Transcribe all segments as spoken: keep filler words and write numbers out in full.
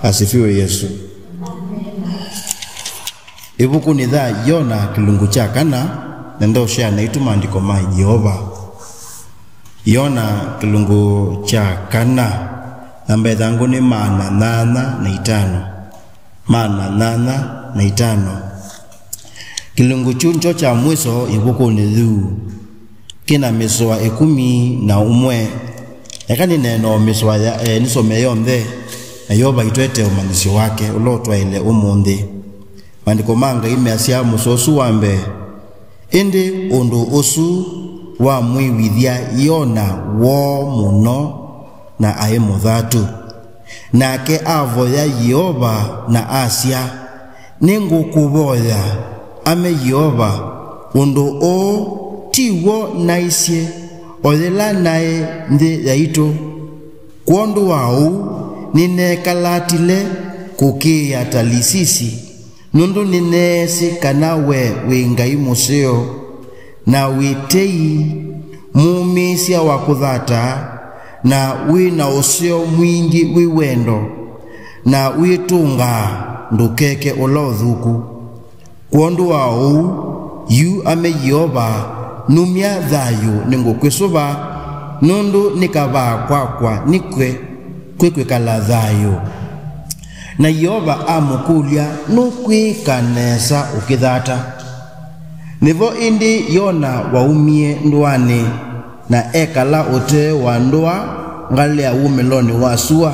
Asifiwe Yesu. Ĩvukunĩ ya Yona kĩlungu kya kana, nenda ũshare naitũ maandĩko ma Yeova. Yona kĩlungu kya kana, namba ĩthangũ nĩ maana nyanya na itano. Maana nyanya na itano. Kĩlungu kyu nĩkyo kya mwiso ĩvukunĩ yĩu. Kĩna mĩsoa ĩkũmi na ũmwe. Eka nĩneene o mĩsoa ya, eh, nĩsome yonthe, na Yeova aitwetee ũmanyĩsyo wake ũla ũtwaĩle ũmũnthĩ. Maandĩko ma Ngai measya mũsoa ũsu wa mbee, ĩndĩ ũndũ ũsu wamwĩw'ĩthya Yona woo mũno, na aĩ mũthatu. Nake avoya Yeova na asya, "Nĩngũkũvoya, ame Yeova, ũndũ ũũ ti w'o naisye o yĩla naĩ nthĩ yaitũ. Kwondũ wa ũu, nĩneekalatile kũkĩĩa Talisisi, nũndũ nĩneesĩ kana we wĩ Ngai mũseo, na wĩ tei, mũmĩĩsya wa kũthata, na wĩ na ũseo mwingĩ wĩ wendo, na wĩtũngaa, ndũkeke ũla ũthũku. Kwondũ wa ũu, yu ame Yeova, numya thayũ, nĩngũkwĩsũva, nũndũ nĩ kavaa kwakwa nĩkw'e kwĩ kwĩkala thayũ." Na Yeova amũkũlya, "Nũkwĩka nesa ũkĩthata?" Nĩvo ĩndĩ Yona waumie ndũanĩ, na ekala ũtee wa ndũa ngalĩ ya wumĩlonĩ wa sua,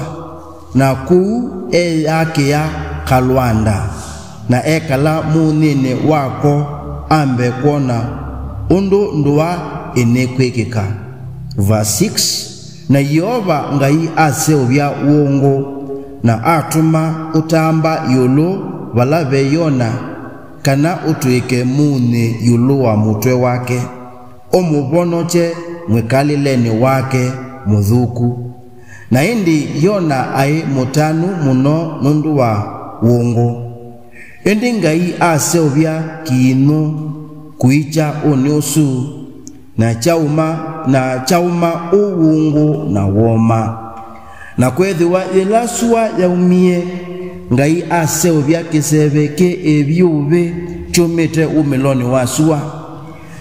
na kũu eyakĩa kalwanda, na ekala mũunyĩnĩ wako ambe kwona ũndũ ndũa ĩnĩkwĩkĩka. Verse six. Na Yeova Ngai aseũvya wũngũ, na atũma ũtamba ĩũlũ vala ve Yona, kana ũtw'ĩke mũunyĩ ĩũlũ wa mũtwe wake, ũmũvonokye mwĩkalĩlenĩ wake mũthũku. Na ĩndĩ Yona aĩ mũtanu mũno nũndũ wa wũngũ. Ĩndĩ Ngai aseũvya kĩinũ kũikya ũnĩ ũsu, na kyauma, na kyauma ũwũngũ na woma. Na kweethĩwa yĩla sua yaumie, Ngai aseũvya kĩseve kĩ ĩvyũvĩ kyumĩte wumĩlonĩ wa sua,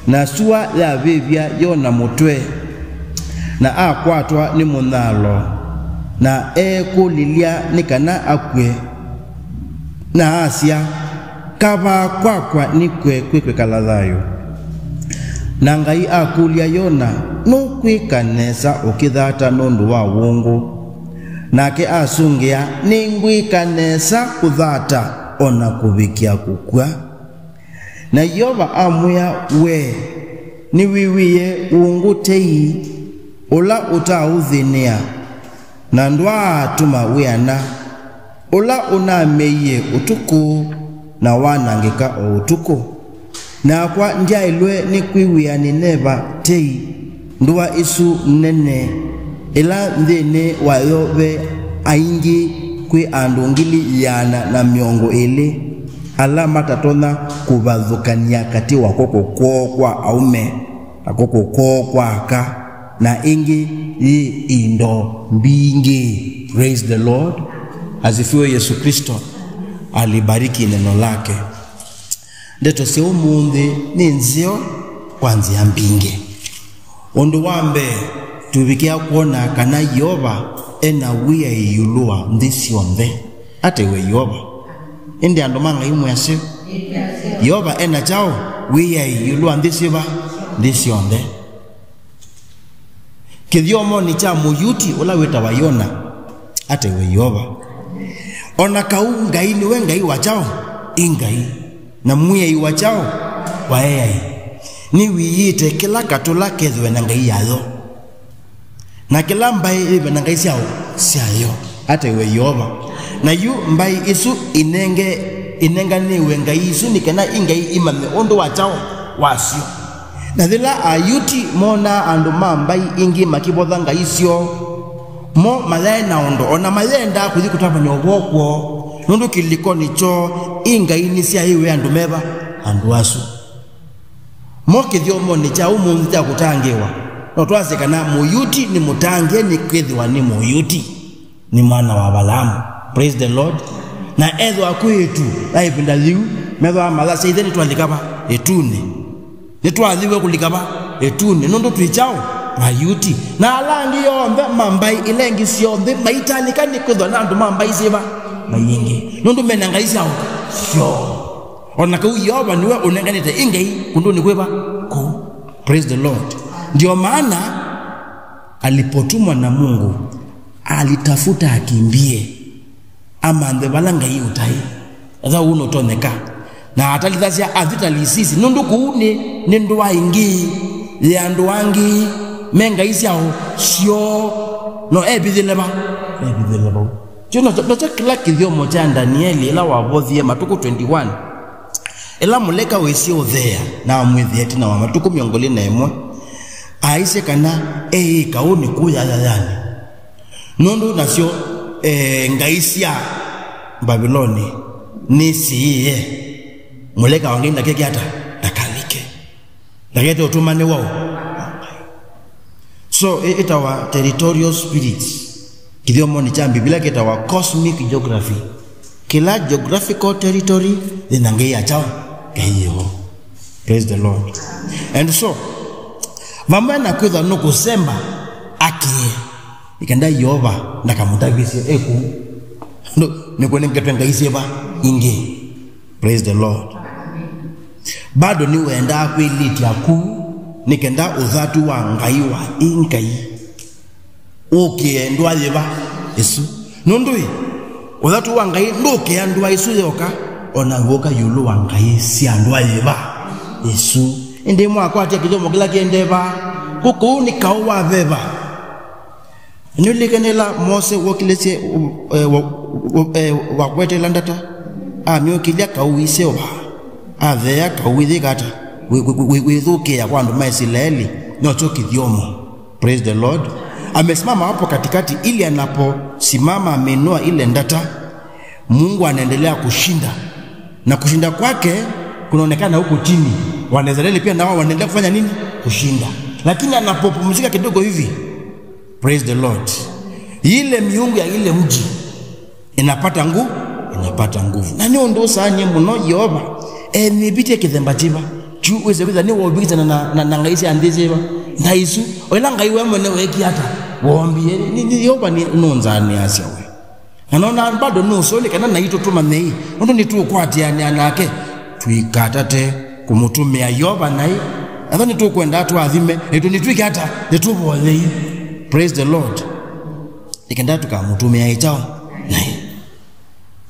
na sua yavĩvya Yona mũtwe, na akwatwa nĩ mũnyalo, na eekũlilya nĩ kana akw'e. Na asya, "Kavaa kwakwa nĩkw'e kwĩ kwĩkala thayũ." Na Ngai akũlya Yona, "Nũkwĩka nesa ũkĩthata nũndũ wa wũngũ?" Nake asũngĩa, "Nĩngwĩka nesa kũthata o na kũvikĩa kũkw'a." Na Yeova amwĩa, "We nĩwĩw'ĩe ũngũ tei, ũla ũtaaũthĩnĩa, na ndwaatũma wĩana, ũla ũnameie ũtukũ, na wanangĩka o ũtukũ? Nakwa ndyaĩlwe nĩ kwĩw'ĩa Nineva tei, ndũa ĩsu nene, ĩla nthĩnĩ wayo ve aingĩ kwĩ andũ ngili ĩana na mĩongo ĩlĩ, ala matatonya kũvathũkany'a katĩ wa kw'oko kwoo kwa aũme na kw'oko kwoo kwa aka, na ĩngĩ yĩ indo mbingĩ." Praise the Lord. Asifiwe Yesu Kristo. Alibariki neno lake. Ndeto sya ũmũnthĩ nĩ nzeo kwa nzĩa mbingĩ. Ũndũ wa mbee, tũvikĩa kwona kana Yeova e na wĩai ĩũlũ wa nthĩ syonthe. Atewe Yeova. Ĩndĩ andũ ma Ngai mwĩ aseo? Yeova e na kyaũ? Wĩai ĩũlũ wa nthĩ syĩva? Nthĩ syonthe. Kĩthyomonĩ kya Mũyuti ũla wĩtawa Yona, atewe Yeova. O na kau Ngai nĩwe Ngai wa kyaũ? Ĩ Ngai. Na mwĩai wa kyaũ? Wa eai. Nĩwĩyĩte kĩla katũla kethĩwe na ngai yayo, na kĩla mbaĩ yĩve na ngai syayo, syayo, atewe Yeova. Na yu mbaĩ isu inenge, inenganĩwe ngai isu nĩ kana i ngai imanye ũndũ wa kyaũ? Wasyo. Na yĩla Ayuti monaa andũ ma mbaĩ ingĩ makĩvotha ngai syoo, mo mayaĩ na ũndũ, o na mayendaa kũthi kũtavany'a ũvoo kwoo, nũndũ kĩlĩkonĩ kyoo i ngai nĩsyaĩwe andũ meva? Andũ asu. Mo kĩthyomonĩ kya ũmũnthĩ kya kũtangĩĩwa, no twasye kana Mũyuti nĩ mũtangĩe nĩkwĩthĩwa nĩ Mũyuti, nĩ mwana wa Avalaamu. Praise the Lord. Na ethwa kwĩ ĩtu ya ĩvinda yĩu, methwa mathasya ithe, nĩtwalika va ĩtunĩ. Nĩtwathiwe kũlika va ĩtunĩ, nũndũ twĩ kyaũ? Ayuti. Na ala angĩ onthe ma mbaĩ ila ingĩ syonthe maitalika, nĩ kwĩthwa na andũ ma mbaĩ syĩva? Mbaĩ ingĩ. Nũndũ mena ngai syao syoo. O na kau Yeova nĩwe ũnenganĩte ĩ ngai kũndũnĩ kwĩva? Kũu. Praise the Lord. Ndio maana alipotumwa na Mungu, alitafuta akimbie, amanthe vala Ngai ũtaĩ. Ethwa ũu nũtonyeka. Na atalitha sya athi Talisisi, nũndũ kũu nĩ, nĩ ndũa ĩngĩ ya andũ angĩ me ngai syao syoo. No evithĩle va? Evithĩle vau. Kyo nokyo, nokyo kĩla kĩthyomo kya Danieli ĩla wavothie matukũ twenty-one. Ĩla mũlaĩka wĩsie ũtheea na amwĩthĩa ĩtina wa matukũ mĩongo ĩlĩ na ĩmwe, aisye kana eĩka ũu nĩ kũya yayanĩ. Nũndũ nasyo, e, ngai sya Mbaviloni nĩsiĩĩe mũlaĩka wa Ngai ndakeke ata? Ndakalike. Ndakete ũtũmane wao. So, ĩ-, ĩtawa territorial spirits. Kĩthyomonĩ kya Biblia kĩtawa cosmic geography. Kĩla geographical territory yĩna ngai ya kyaũ? Ngai yĩvo. Praise the Lord. And so, vamwe na kwĩthwa nũkũsemba, akĩe. Ĩkenda Yeova ndakamũtavĩsye ekũu. Nũ-, nĩkũnengetwe ngai syĩva ingĩ. Praise the Lord. Bado nĩwendaa kwĩlĩtya kũu, nĩ kenda ũthatu wa Ngai wa ĩ Ngai ũkĩe ndũa yĩva ĩsu. Nũndũ ĩ, ũthatu wa Ngai ndũkĩa ndũa ĩsu yoka, o na wũka ĩũlũ wa ngai sya ndũa yĩva ĩsu. Ĩndĩ mwakwatya kĩthyomo kĩla kĩendee va, kũkũu nĩ kaũ wa veva. Nĩũlilikane ĩla Mose wokĩlĩsye, e, wa-, wa-, e, wakwetela ndata, amyũkĩlya kaũ ĩseũva, atheea kaũ ĩyĩka ata? Wĩ-, wĩ-, wĩ-, wĩthũkĩĩa kwa andũ ma Isilaeli, nokyo kĩthyomo. Praise the Lord. Amesimama hapo katikati ili anaposimama ameinua ile ndata, Mungu anaendelea kushinda. Na kushinda kwake kunaonekana huko chini. Wanaisraeli pia na wao wanaendelea kufanya nini? Kushinda. Lakini anapopumzika kidogo hivi, praise the Lord, ile miungu ya ile mji inapata ngu-, inapata nguvu. Na nĩ ũndũ ũsaanie mũno Yeova ethĩmbĩtye kĩthemba kĩva. Kyu wĩse kwĩtha nĩ wovĩkĩsana na, na, na ngai sya nthĩ syĩva. Ngai isu, o ĩla Ngai we mwene weekie ata? Woombie. Nĩ, nĩ Yeova nĩ, nũnzaanĩasya we. Na nona bado nũsũnĩ kana naitũ tũmanyei, nũndũ nĩtũkwatĩanĩa nake, tũikatate kũmũtũmĩa Yeova naĩ. Ethwa nĩtũkwenda tũathime, nĩtũ-, nĩtwĩke ata? Nĩtũvoyei. Praise the Lord. Nĩkenda tũkamũtũmĩa ĩkyaũ? Naĩ.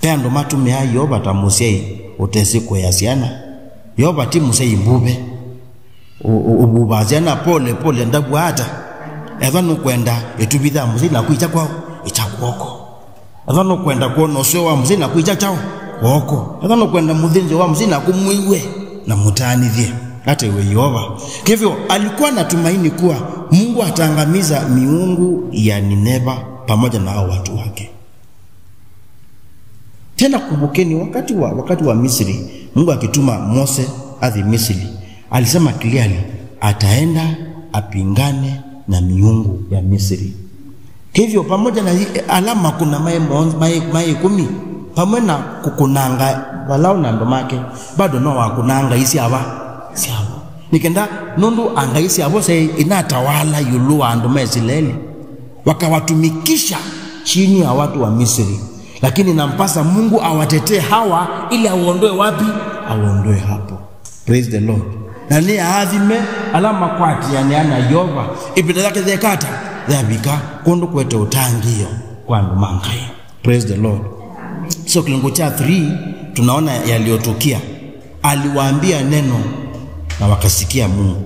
Ve andũ matũmĩaa Yeova ta mũsyai ũtesĩ kũea syana. Yeova ti mũsyai mbuve. Ũ-, ũ-, ũvuvaa syana pole pole, ndavua ata? Ethwa nũkwenda ĩtuvi ya mũsyai naku ĩkya kwaũ? Ĩkya kw'oko. Ethwa nũkwenda kwona ũseo wa mũsyai naku ĩkya kyaũ? Kw'oko. Ethwa nũkwenda mũthĩnzĩo wa mũsyai naku mwĩw'e na mũtaanĩthye. Hata iwe Yeova. Kwa hivyo, alikuwa na tumaini kuwa Mungu ataangamiza miungu ya Nineva pamoja na hao watu wake. Tena kumbukeni, wakati wa, wakati wa Misri, Mungu akituma Mose athi Misri, alisema clearly, ataenda apingane na miungu ya Misri. Kwa hivyo, pamoja na i-, ala makũna maĩ mon-, maĩ, maĩ ĩkũmi, pamwe na kũkũnanga Farao na andũ make, bado no wakũnanga ngai syava? Syavo. Nĩ kenda, nũndũ a ngai syavo syaĩ inatawala ĩũlũ wa andũ ma Isilaeli, wakawatumikisha chini ya watu wa Misri. Lakini nampasa Mungu awatetee hawa ili awaondoe wapi? Awaondoe hapo. Praise the Lord. Na nĩ aathime ala makwatĩanĩa na Yeova, ĩvinda yake yekata yavika, kũndũ kwete ũtangĩĩo kwa andũ ma Ngai. Praise the Lord. So, kĩlungu cha three, tunaona yaliyotukia. Aliwaambia neno na wakasikia Mungu.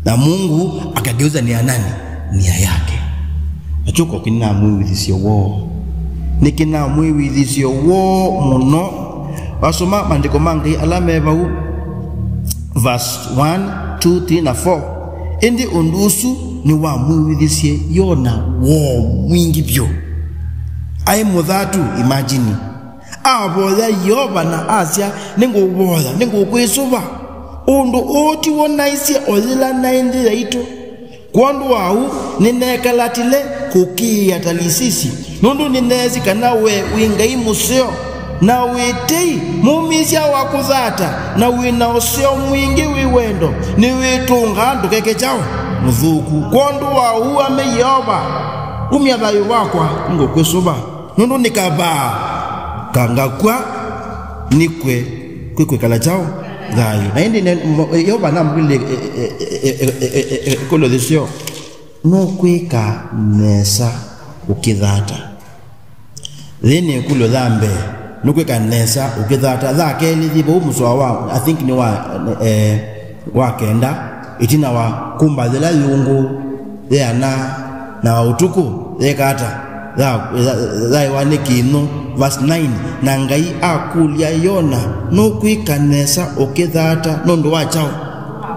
Na Mungu akageuza nia nani? Nia yake. Achuko kina mwĩw'ĩthisyo woo. Nĩ kina mwĩw'ĩthisyo woo mũno. Wasoma maandĩko ma Ngai ala me vau, verse one, two, three na four. Ĩndĩ ũndũ ũsu nĩwamwĩw'ĩthisye Yona woo mwingĩ vyũ. Aĩ mũthatu, imagine. Avoya Yeova na asya, "Nĩngũvoya, nĩngũkwĩsũva. Ũndũ ũũ ti w'o naisye o yĩla naĩ nthĩ yaitũ. Kwondũ wa ũu, nĩneekalatile Kũkĩĩa Talisisi, nũndũ nĩneesĩ kana we wĩ Ngai mũseo, na wĩ tei, mũmĩsya wa kũthata, na wĩ na ũseo mwingĩ wĩ wendo, nĩwĩtũngaa ndũkeke kyaũ mũthũku. Kwondũ wa ũu, ame Yeova, umya thayũ wakwa, nĩngũkwĩsũva, nũndũ nĩ kavaa ka ngakw'a, nĩkw'e kwĩ kwĩkala kyaũ thayũ. Na ĩndĩ ne-, mo-, Yeova namwĩlile, e, e, ĩkũlyo yĩseo. Nũkwĩka nesa ũkĩthata? Yĩĩ nĩ ĩkũlyo ya mbee. Nũkwĩka nesa ũkĩthata? Ya kelĩ yĩ vau mũsoa wa, I think nĩ wa, eh, wa kenda, ĩtina wa kũmba yĩla yũngũ yĩana na ũtukũ yeka ata? Ya, ya, yaĩwa nĩ kĩnyũ. Verse nine, na Ngai akũlya Yona, nũkwĩka nesa ũkĩthata nũndũ wa kyaũ?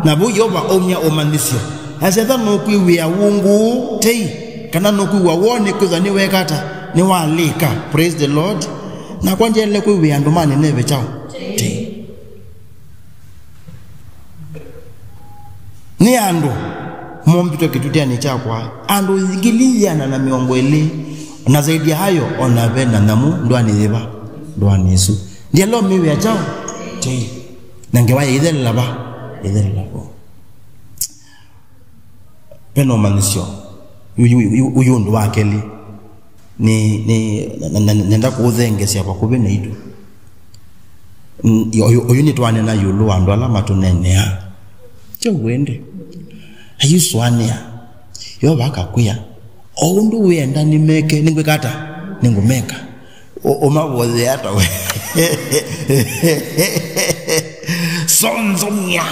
Na vau Yeova aumya ũmanyĩsyo. Asya, ethĩwa nũkwĩw'ĩa wũngũ ũũ tei, kana nũkwĩw'a woo nĩkwĩthwa nĩweka ata? Nĩwalĩka. Praise the Lord. Nakwa ndyaĩle kwĩw'ĩa andũ ma Nineve kyaũ? Tei. Nĩ andũ mombĩtwe kĩtutanĩ kyakwa, andũ ngili ĩana na mĩongo ĩlĩ, na zaidi ya hayo, ona ve na nyamũ ndũanĩ yĩva? Ndũanĩ ĩsu. Ndyaĩle ũmĩw'ĩa kyaũ? Tei. Na ngewa yĩithelela va? Yĩithelela vo. Ve na ũmanyĩsyo. Ũyũ, ũyũ, ũyũ ũndũ wa kelĩ. Nĩ, nĩ, na, na, na, nenda kũũthengesya vakuvĩ naitũ. N-, ũyũ, ũyũ nĩtwanena ĩũlũ wa andũ ala matũneeneaa. Kyaũ ĩndĩ? Ayĩsũanĩa. Yeova akakwĩa, o ũndũ wĩenda nĩmeke, nĩngwĩka ata? Nĩngũmeka. Ũ-, ũmavoye ata we? Sonzomya,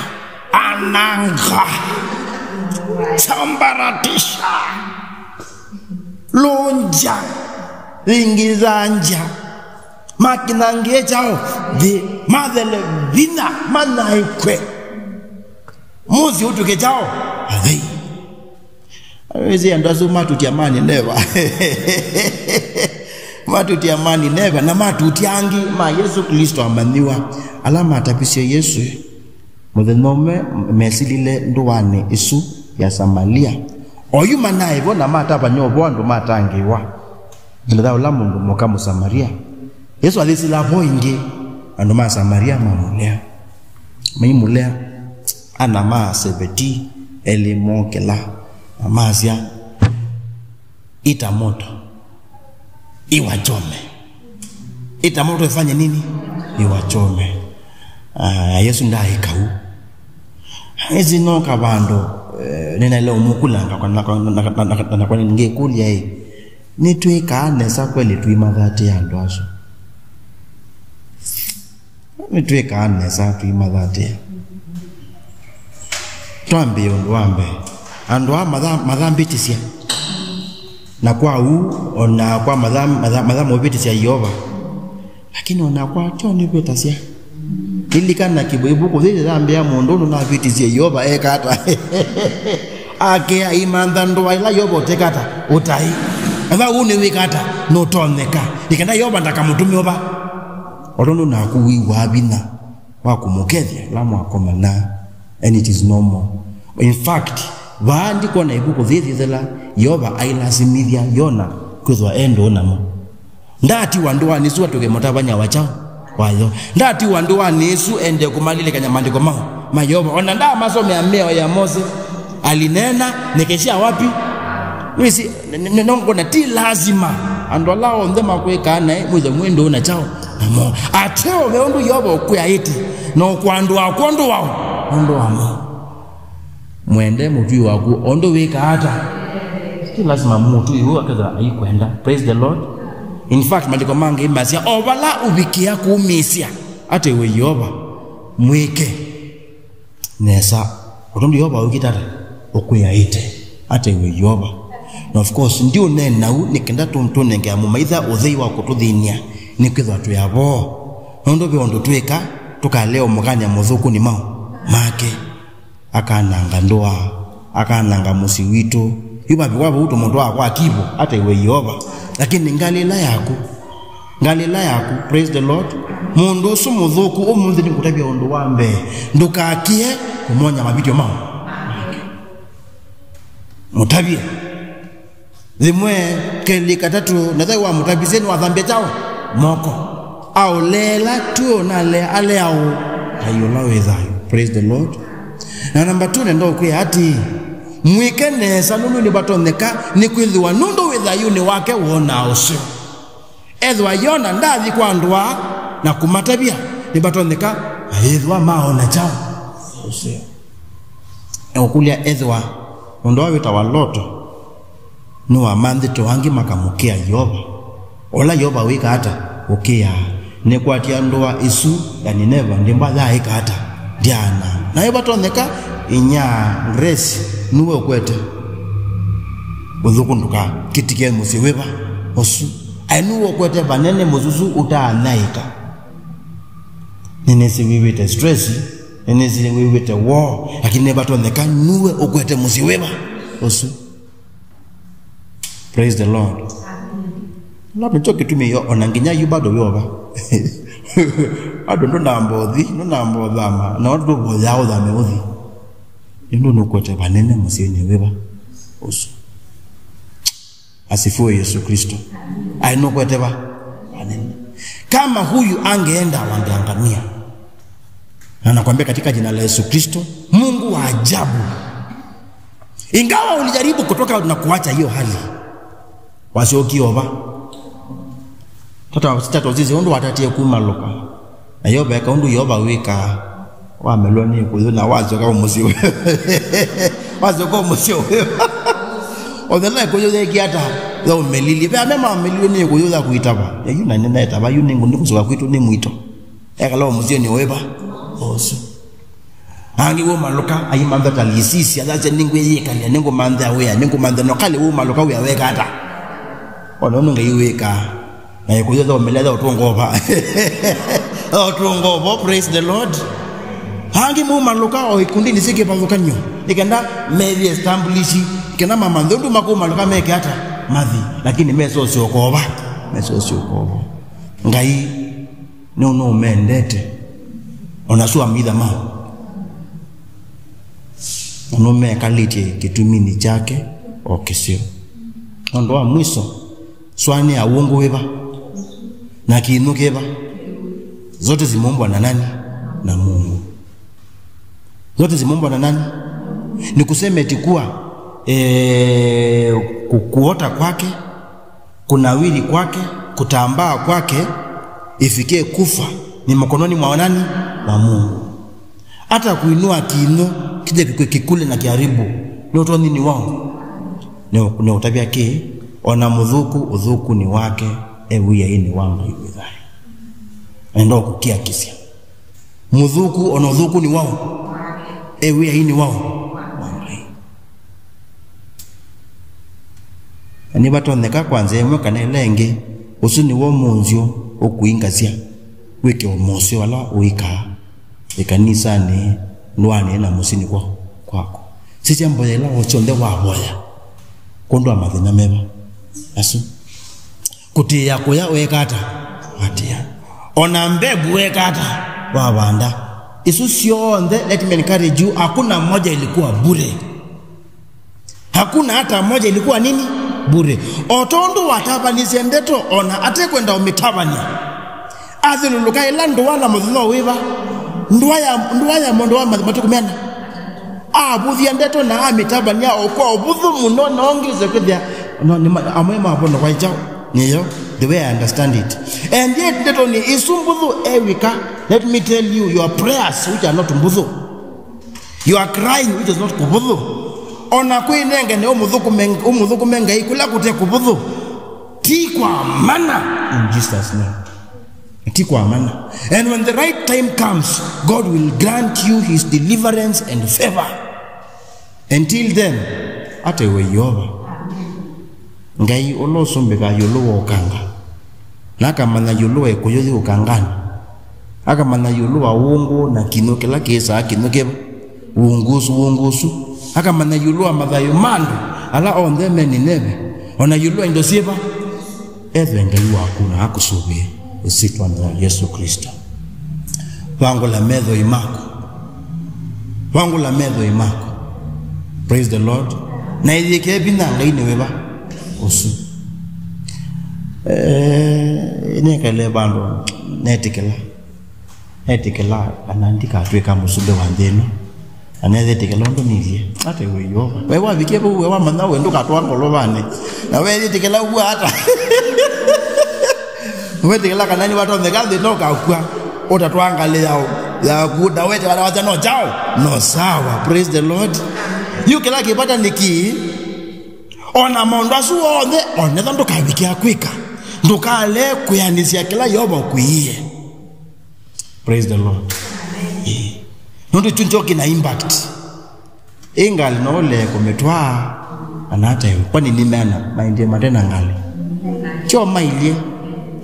ananga, sambaratisha, lũngya, ĩngĩthangya, makinangĩe kyaũ? Nthĩ, mathele vinya, manyaĩkwe. Mũsyĩ ũtw'ĩke kyaũ? Athei. Wĩsĩ andũ asu matutya ma Nineva. Matutya ma Nineva na matutya angĩ ma Yesũ Klĩsto amanyĩw'a ala matavisye Yesũ. Mũthenya ũmwe mesilile ndũanĩ ĩsu ya Samalia. Oyu manaĩ vo na matavany'a ũvoo andũ matangĩĩwa. Ngelekany'o ya ũla mũndũ mũka Mũsamalia. Yesũ ayĩsĩla vo ĩngĩ, andũ ma Samalia mamũlea. Maimũlea, ana ma Seveti elĩ mookĩla, na masya, "Ita moto, iwachome." Ita moto ifanye nini? Iwachome. Ah, Yesu ndaaĩka ũu. Ĩsĩ nooka vandũ, eh, nĩnaĩle ũmũkũlanga kwa, na, na, na, na, na, na, na, ngĩkũlya ĩ, nĩtwĩkaa nesa kweli tũimathatĩa andũ asu? Nĩtwĩkaa nesa tũimathatĩa? Twambĩe ũndũ wa mbee. Andũ aa matha-, mathambĩtĩsya. Na kwa ũu, o na kwa matha-, matha-, matha maũvĩtĩsya Yeova. Lakini o nakwa tyo nĩvĩtasya. Lilikana kĩvo ĩvuku yĩĩ yĩyambĩa mũndũ ũndũ navĩtĩsye Yeova eka ata. Akĩa aimantha ndũa ĩla Yeova ũteka ata? Ũtaĩ. Ethĩwa ũu nĩwĩka ata? Nũtonyeka. Nĩ kenda Yeova ndakamũtũme ũva. O tondũ naku wĩw'aa vinya wa kũmũkethya ĩla mwakomana. And it is normal. In fact, vaa ndikwona ĩvuku yĩĩ yĩthela Yeova ailasimĩthya Yona kwĩthwa e ndũũ namo. Ndaatiwa ndũanĩ ĩsu atw'ĩke mũtavany'a wa kyaũ? Wayo. Ndaatiwa ndũanĩ ĩsu ende kũmalilikany'a maandĩko mau ma Yeova. O na ndaamasomea mĩao ya Mose, alineena, nĩkĩsya wapi? Wĩsĩ, n-, n-, nongona ti lazima andũ ala onthe makwĩkaa naĩ mwĩthwe mwĩ ndũũ na kyaũ? Namo. Ateo ve ũndũ Yeova ũkwĩaĩte, na ũkwandũa kwondũ wao, nũndũ wamo. Mwende mũtũi waku o ũndũ wĩkaa ata. Ti lazima mũtũi ũũ akethwa aikwenda. Praise the Lord. In fact, maandĩko mangĩ masya, o vala ũvikĩa kũmĩĩsya atĩ wĩ Yeova, mwĩke nesa. O tondũ Yeova ũkĩte ata? Ũkwĩaĩte atĩ wĩ Yeova. Na of course, ndiũneena ũu nĩ kenda tũ-, tũnengea mũmaitha ũthei wa kũtũthĩny'a nĩ kwĩthwa twĩ avoo. Nũndũ ve ũndũ twĩka, tũkalea ũmũkany'a mũthũkũnĩ mau make. Akananga ndũa, akananga mũsyĩ witũ. Yu vavikwa vau tũmũtwaa kwa kivu, ata iwe Yeova. Lakini ngalĩ ĩla yaku, ngalĩ ĩla yaku, praise the Lord. Mũndũ ũsu mũthũku ũmũnthĩ nĩngũtavya ũndũ wa mbee, ndũkakĩe kũmony'a mavĩtyo mau. Mũtavye. Yĩmwe, kelĩ, katatũ, na thayũ wamũtavisye nĩwathambya kyaũ? Moko. Aũleela, tuo nalea, alea ũ? Ngai ũla wĩ thayũ. Praise the Lord. Na namba two, nenda ũkwĩa atĩĩ, mwĩke nesa nũndũ nĩvatonyeka, nĩkwĩthĩwa nũndũ wĩ thayũnĩ wake wonaa ũseo. Ethĩwa Yona ndathi kwa ndũa na kũmatavya, nĩvatonyeka ayĩthĩwa maona kyaũ? Ũseo. Eũkũlya ethĩwa mũndũ ũla wĩtawa Loto nĩwamanthĩte o angĩ makamũkĩa Yeova. Ũla Yeova wĩka ata? Ũkĩaa. Nĩkwatia ndũa ĩsu ya Nineva, ndĩmba yaaĩka ata? Ndyaana. Na ĩvatonyeka inya Grace nĩwe ũkwete ũthũku ndũka kĩtike mũsyĩ wĩva ũsu. Aĩ nĩwe ũkwete vanene mũsusu ũtaanyaĩka. Nĩnĩsĩ wĩw'ĩte stress, nĩnĩsĩ wĩw'ĩte woo, lakini nĩvatonyeka nĩwe ũkwete mũsyĩ wĩva ũsu. Praise the Lord. Amen. Labda nĩkyo kĩtumi yo, ona nginya yu bado wĩova. Bado ndũnamba ũthi, ndũnamba ũthama, na ndũvoyaa ũthame ũthi. Nĩndũ nũkwete vanene mũsyĩnĩ wĩva ũsu. Asifiwe Yesu Kristo. Aĩ nũkwete va? Vanene. Kama huyu angeenda wangeangamia. Na nakwambia katika jina la Yesu Kristo, Mungu wa ajabu. Ingawa ulijaribu kutoka na kuacha hiyo hali, wasiokiova. Tata, tata sisi ũndũ watatie kumalũka. Na Yeova eka ũndũ Yeova wĩkaa. Wamelwa nĩ kũyũ na wasyoka mũsyĩ we. Wasyoka mũsyĩ we. Othela kũyũ yeki ata? Yo melili. Ve ame mamelilwe nĩ kũyũ ya kuitava. Ya yu na nene etava yu nĩ ngũndi kũsoka kwitũ nĩ mwito. Ekala mũsyĩ nĩ wĩva? Ũsu. Angĩ wũmalũka, aimantha ta lisisi, athasya nĩngwĩyĩkalya, nĩngũmantha wĩa, nĩngũmantha no kale wũmalũka wĩa weka ata? Ona ũndũ Ngai wĩkaa. Na ĩkũyũ thomele ya ũtũngova. Ũtũngova, praise the Lord. Angĩ mũmalũka o ikundini syĩ kĩvathũkanyo. Nĩkenda methie establish, kenda mamanthe ũndũ makũmalũka meke ata? Mathi, lakini mesosya ũkova. Mesosya ũkova. Ngai nĩ ũnũmendete, ona su amitha mao. Na nũmekalĩtye kĩtuminĩ kyake o kĩseo. Nũndũ wa mwiso, swanĩa wũngũ wĩva? Na kĩinũ kĩva? Zote zimeumbwa na nani? Na Mungu. Zote zimeumbwa na nani? Ni kusema eti kuwa, eh, ku-, kuota kwake, kunawiri kwake, kutambaa kwake ifikie kufa ni mkononi mwa nani? Mwa Mungu. Hata kuinua kiinũ kije kikule na kiharibu, nĩ ũtonyi nĩ waũ? Nĩ, nĩ ũtavya kĩ, ona mũthũku ũthũkunĩ wake e wĩainĩ wa Ngai wĩ thayũ. Enda ũkũkiakisya. Mũthũku ona ũthũkunĩ waũ? E wĩainĩ waũ? Wa Ngai. Na nĩvatonyeka kwa nzĩa ĩmwe kana ĩla ĩngĩ, ũsu nĩw'o mũnzyũ ũkũingasya wĩke o moseo ala ũikaa ĩkanisanĩ, ndũanĩ na mũsyĩnĩ kwa, kwaku. Sisya mboya ĩla o syonthe wavoya kwondũ wa mathĩna meva asu. Kũtĩĩa kũya weka ata? Watĩa. Ona mbegu weka ata? Wavanda. Isu syonthe, let me encourage you, hakuna moja ilikuwa bure. Hakuna hata moja ilikuwa nini? Bure. O tondũ watavanisye ndeto, ona atekwenda ũmĩtavany'a, athĩlũlũka ĩla ndũa na mũthenya wĩva? Ndũa ya, ndũa ya mũndũ wa mathĩ matukũ mena. Avũthya ndeto na amĩtavany'a o kwa ũvũthũ mũno, na ongĩse kwĩthĩa, no, nĩ ma-, amwe mavonokwa ĩkyaũ? Nĩyo, the way I understand it. And yet, ndeto nĩ isu mbũthũ ewĩka. Let me tell you, your prayers which are not mbũthũ, you are crying which is not kũvũthũ. Ona kwĩnengane ũmũthũkũme, ũmũthũkũme Ngai kũla kũte kũvũthũ, ti kwa mana. In Jesus' name. Ti kwa mana. And when the right time comes, God will grant you his deliverance and favor. Until then, atewe Yeova. Ngai ũla ũsumbĩkaa ĩũlũ wa ũkanga, na akamanya ĩũlũ wa ĩkũyũ yĩ ũkanganĩ, akamanya ĩũlũ wa wũngũ na kĩnũ kĩla kĩsaa kĩnũ kĩva, wũngũ ũsu, wũngũ ũsu, akamanya ĩũlũ wa mathayũ ma andũ ala onthe me Nineve, o na ĩũlũ wa indo syĩva. Ethwe Ngai waku na akũsũvĩe ĩsyĩtwanĩ ya Yesũ Klĩsto. Vangũla methoi maku. Vangũla methoi maku. Praise the Lord. Na ĩyĩke vinya Ngai nĩ wĩva? ũsu. Eh, nekale vandũ netĩkĩla. Netĩkĩla kana ndikatw'ĩka mũsumbĩ wa nthĩ ĩno. Na nethĩtĩkĩla ũndũ nilye. Ate we Yeova. We wavikie vau, we wamanya we ndũkatwaa ngolovanĩ. Na weyĩtĩkĩla ũguo ata? Wetĩkĩla kana nĩvatonyeka nthĩ no kakw'a. Ũtatwaa ngalĩ yao. Yaku, na wetĩkĩla watya no chao. No sawa. Praise the Lord. Yu kĩla kĩvata nĩ kĩĩ? Ona maũndũ asu onthe, onetha ndũkavikĩa kwĩka. Ndũkale kwĩanĩsya kĩla Yeova ũkwĩie. Praise the Lord. Ĩĩ. Nũndũ kyu nĩkyo kĩna impact. Ĩ ngalĩ no ũlee kũmĩtwaa, kana ata ĩwe? Kwani nĩ mena maendie mate na ngalĩ? Tyo mailyĩ.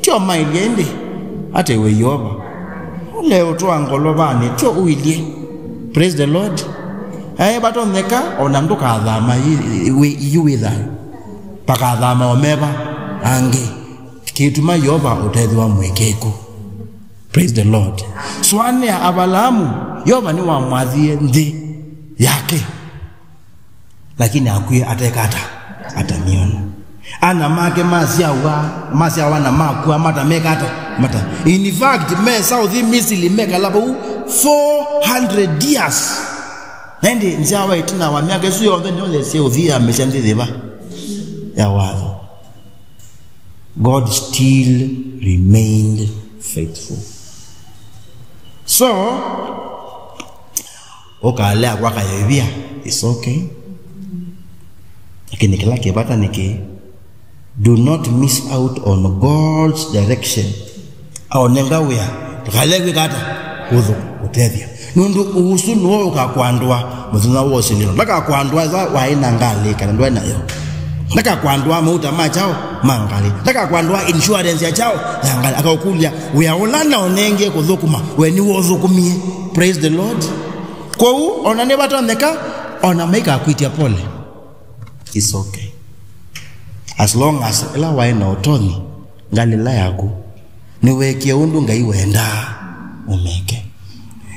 Tyo mailyĩ ĩndĩ. Ata ĩwe Yeova? Ũlee ũtwaa ngolovanĩ, tyo ũilyĩ. Praise the Lord. Aĩ vatonyeka, ona ndũkathama yu wĩ thayũ. Vakathama omeva angĩ. Kĩtuma Yeova ũtethĩwa mwĩkĩku. Praise the Lord. Sũanĩa Avalaamu, Yeova nĩwamwathie nthĩ yake. Lakini akwie ateka ata? Atamyona. Ana make masyawa, masyawa na makua matameka ata? Mata. In fact, me South Misili mekala vau four hundred years. Na ĩndĩ nzyawa ĩtina wa myaka ĩsu yonthe nĩyo yesie ũthi yamĩsya nthĩ yĩva? Ya watho. God still remained faithful. So, ũkalea kwaka yaivia, it's okay. Lakini kĩla kĩvata nĩkĩ, do not miss out on God's direction. Aonenga wĩa, ndũkalea kwĩka ata? Kũthũ, kũtethya. Nũndũ ũsu nĩwe ũkakwandũa mũthenya wa ũsilĩlo. Ndakakwandũa ĩla waĩ na ngalĩ kana ndwaĩ nayo. Ndakakwandũa mauta ma kyaũ? Ma ngalĩ. Ndakakwandũa insurance ya kyaũ? Ya ngalĩ. Akaũkũlya, wĩa ũla naũnengie kũthũkũma, we nĩwe ũthũkũmie? Praise the Lord. Kwoou, ona nĩvatonyeka, ona maikakwĩtya pole. It's okay. As long as ĩla waĩ na ũtonyi, ngalĩ ĩla yaku, nĩweekie ũndũ Ngai wendaa ũmeke.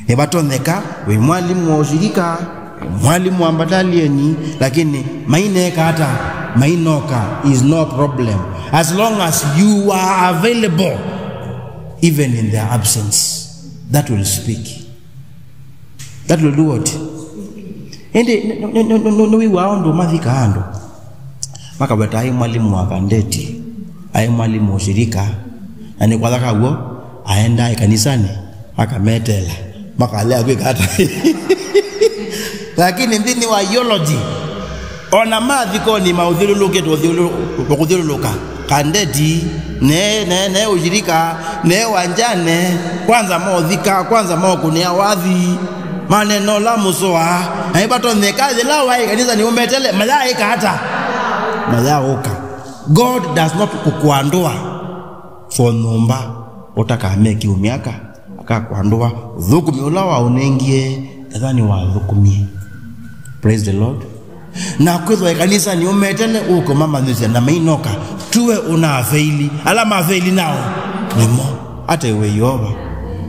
Nĩvatonyeka wĩ mwalimu wa ũshirika, wĩ mwalimu wa mbatalieni, lakini maineka ata? Mainoka is no problem. As long as you are available, even in their absence, that will speak. That will do what? Ĩndĩ nĩwĩw'aa ũndũ mathikaa andũ makaweta aĩ mwalimu wa kandeti, aĩ mwalimu ũshirika, na nĩkwatha kaw'o aendaa ĩkanisanĩ akametela, makalea kwĩka ata? Lakini nthĩnĩ wa eulogy, ona mathikonĩ maũthyũlũlũkĩte ũthyũlũ-, kũthyũlũlũka, kandeti, ne, ne, ne ũshirika, ne wanjane, kwanza mothika, kwanza mokũnĩa wathi, maneno la mũsoa, na ĩvatonyeka yĩla waĩ kanisa nĩũmetele, mayaĩka ata? Mayaũka. God does not kũkwandũa for nyũmba ũtakameki ũmyaka, akakwandũa ũthũkũmi ũla waũnengie, ethwa nĩwathũkũmie. Praise the Lord. Na kwĩthwa ĩkanisa nĩũmetele ũke ũmamanyĩsya na mainoka, tuwe ũnafeili. Ala mafeili nao nĩmo. Ate we Yeova.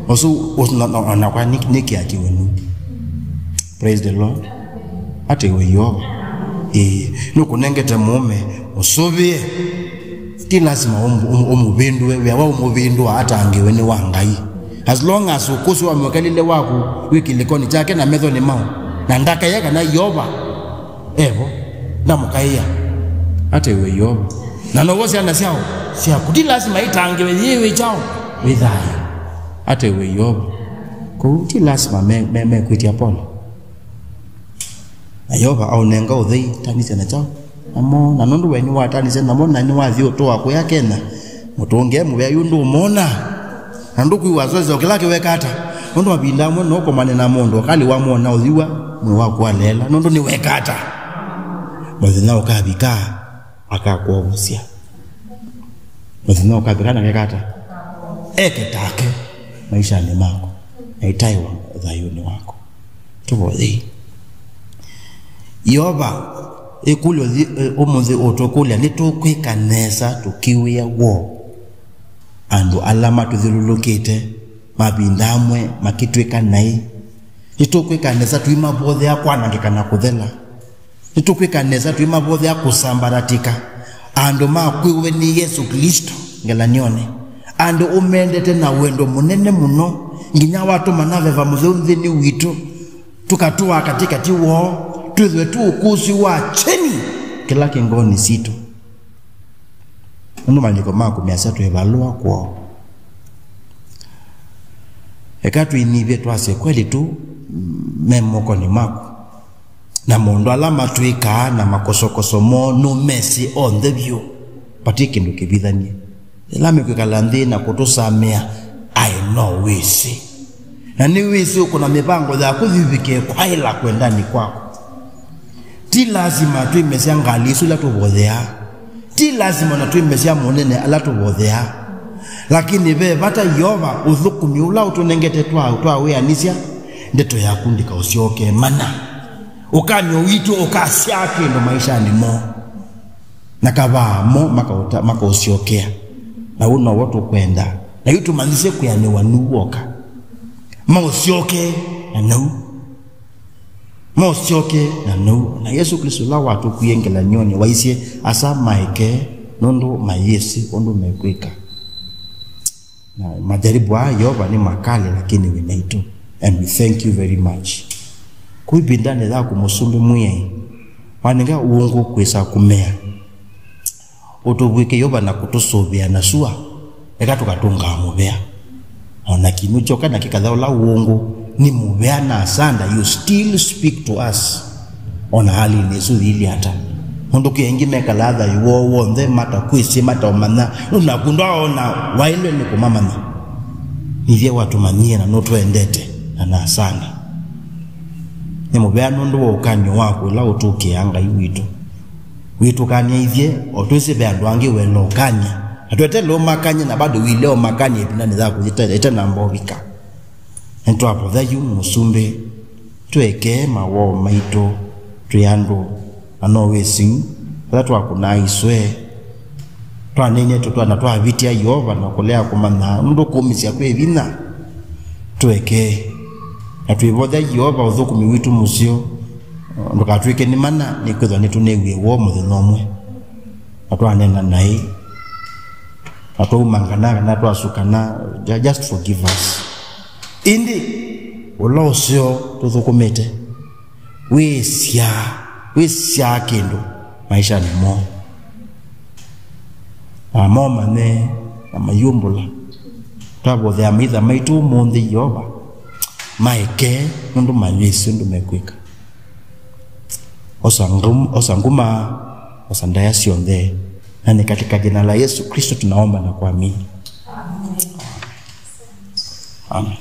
Ũsu, ũsu, na, na, na kwa nĩ, nĩ kĩaki wenu. Praise the Lord. Ate we Yeova. Ĩĩ, nũkũnengete mũũme, ũsũvĩe. Ti lasima ũmũ-, ũmũ-, ũmũvĩndũe, wĩa wa ũmũvĩndũa atangĩwe nĩ wa Ngai. As long as ũkũsĩ wa mwĩkalĩle waku wĩ kĩlĩkonĩ kyake na methonĩ mao, na ndakaĩa kana Yeova evo, ndamũkaĩa. Ate we Yeova. Na now'o syana syao, syaku. Ti lasima itangĩwe yĩ wĩ kyaũ? Wĩ thayũ. Ate we Yeova. Kwoou ti lasima me, me, mekwĩtya pole. Na Yeova aũnenga ũthei, tanisya na kyaũ namo, na nũndũ we nĩwatanisye namo, na nĩwathi ũtũa kũya Kenya, mũtũngĩe mũvea yu ndũmona. Na ndũkwĩw'a soseo kĩla kĩweka ata, nũndũ mavinda amwe no kũmane na mũndũ, ũkali wamwona ũthiwa, mwĩ waku waleela, nũndũ nĩweka ata. Mũthenya ũkavika, akakwovosya. Mũthenya ũkavika na keka ata? Eke take maishanĩ maku, na itaĩwa thayũnĩ waku. Tũvoyei. Yeova, ĩkũlyo thi-, ĩ, ũmũnthĩ ũtũkũlya, nĩtũkwĩka nesa tũkĩwĩa woo andũ ala matũthyũlũlũkĩte mavinda amwe makĩtwĩka naĩ? Nĩtũkwĩka nesa tũimavothea kwanangĩka na kũthela? Nĩtũkwĩka nesa tũimavothea kũsambalatĩka? Andũ makwĩwe nĩ Yesũ Klĩsto ngelany'onĩ, andũ ũmendete na wendo mũnene mũno, nginya watũma na Veva Mũtheu nthĩnĩ witũ, tũkatũa katĩkatĩ woo, twĩthwe tũũkũsĩ wa kyeni kĩla kĩ ngoonĩ sitũ. Nũndũ maandĩko maku measya twĩ valũa kwoo. Eka twĩnyivye twasye kweli tu, mm, me mokonĩ maku. Na maũndũ ala matwĩkaa na makosokoso moo nũmesĩ onthe vyũ. Vati kĩndũ kĩvithanie. Ĩla mekwĩkala nthĩ na kũtũsamĩa, aĩ no wĩsĩ. Na nĩwĩsĩ ũkũna mĩvango yaku yĩvike kwaĩla kwendani kwaku. Ti lasima twĩmesya ngalĩ isu ila tũvotheaa. Ti lasima na twĩmesya mũnene ala tũvotheaa. Lakini ve vata Yeova ũthũkũmi ũla ũtũnengete twa, twa wĩanĩsya, ndeto yaku ndĩkaũsyokee mana. Ũkany'o witũ ũkasyaa kĩndũ maishanĩ moo. Na kavaa mo makaũta-, makaũsyokea. Na ũu nowo tũkwenda. Na yu tũmanyĩsye kwĩanĩwa nũu woka. Maũsyokee na nau. Maũsyokee na nau. Na Yesũ Klĩsto ũla watũkuie ngelany'onĩ waisye, asa maeke nũndũ mayĩsĩ ũndũ mekwĩka. Na majaribu aa Yeova nĩ makali, lakini wĩ naitũ. And we thank you very much. Kũu ĩvindanĩ yaku Mũsumbĩ Mwĩai, wanenga ũngũ kwĩsa kũmea. Ũtũvw'ĩke Yeova na kũtũsũvĩa na sua, eka tũkatũngaa mũvea. O na kĩnũ kyoka na kĩkathaũla ũngũ, nĩ mũvea na asanda, you still speak to us. O na halinĩ ĩsu yĩilye ata. Nũndũ kwĩ aingĩ mekalaa thayũ woo w'onthe matakwĩsĩ, mataũmanya, nũndũ naku ndwaona waĩlwe nĩ kũmamanya. Nithyĩ watũmanyie na nũtwendete na nasana. Nĩ mũvea nũndũ wa ũkany'o waku ũla ũtũkĩaa Ngai witũ. Wĩtũkanyaĩthye, o twĩsĩ ve andũ angĩ wela ũkany'a. Na tweteele ũmakany'e na bado wĩle ũmakany'e ĩvindanĩ yaku ĩte-, ĩtanamba ũvika. Nĩtwavotha yu Mũsumbĩ, tũekee mawoo maitũ twĩ andũ, na no wĩsĩ yu, vala twakũnaa iswe, twaneenetwe twana twavĩtya Yeova na kũlea kũmanya, nũndũ kũũmĩsya kwĩ vinya. Tũekee, na twĩvotha Yeova ũthũkũmi witũ mũseo, ndũkatw'ĩke nĩ mana, nĩkwĩthwa nĩtũneewie woo mũthenya ũmwe. Na twaneena naĩ, na twaumangana, kana twasukana, ju-, just forgive us. Ĩndĩ, ũla ũseo tũthũkũmĩte, wĩsyaa, wĩsyaa kĩndũ maishanĩ moo. Na momanye, na mayũmbũla. Twavothea maitha maitũ ũmũnthĩ Yeova, maeke nũndũ mayĩsĩ ũndũ mekwĩka. Osa ngum-, osa nguma, osa ndaĩa syonthe. Na ni katika jina la Yesu Kristo tunaomba na kuamini. Amen.